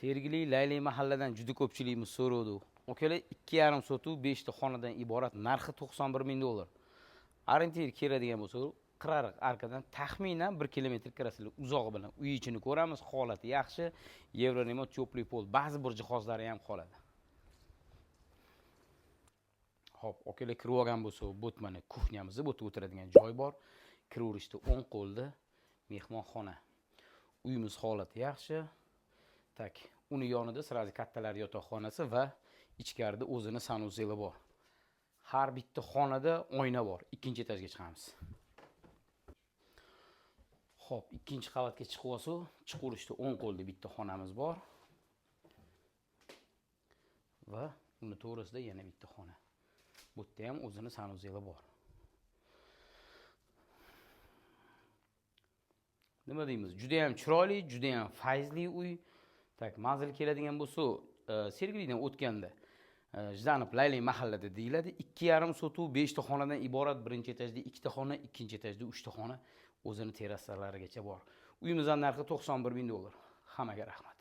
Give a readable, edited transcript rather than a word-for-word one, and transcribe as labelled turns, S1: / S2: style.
S1: Sergeli Layli mahalladan juda ko'pchiligimiz so'rovdi. Akalar, 2,5 sotuv, 5 ta xonadan iborat, narxi 91 ming dollar. Orientir keladigan bo'lsa, Qirariq arkadan taxminan 1 kilometr kirasizlar. Uzog'i bilan uy ichini ko'ramiz, holati yaxshi, евроремонт, тёплый пол, ba'zi bir jihozlari ham qoladi. Xo'p, akalar, kirib olgan bo'lsa, bu mana кухня miz, bu yerda o'tiradigan joy bor. Kiraverishda o'ng qo'lda mehmonxona. Uyimiz holati yaxshi. Так, uni yonida сразу kattalar yotoqxonasi va ichkarida o'zini санузел i bor. Har bitta xonada oyna bor. Ikkinchi etajga chiqamiz. Xo'p, ikkinchi qavatga chiqib olsak, chiqaverishda o'ng qo'lda bitta xonamiz bor. Va uni to'g'risida yana bitta xona. Bu yerda ham o'zini санузел i bor. Nima deymiz? Juda ham chiroyli, juda ham fayzli uy. Так, manzil keladigan bo'lsa, Sergelidan o'tganda Jdanov Layli mahallada deyiladi. 2,5 sotuv, 5 ta xonadan iborat. Birinchi etajda 2 ta xona, ikkinchi etajda 3 ta xona, o'zini terrasalarigacha bor. Uyimizning narxi 91 ming dollar. Hammaga rahmat.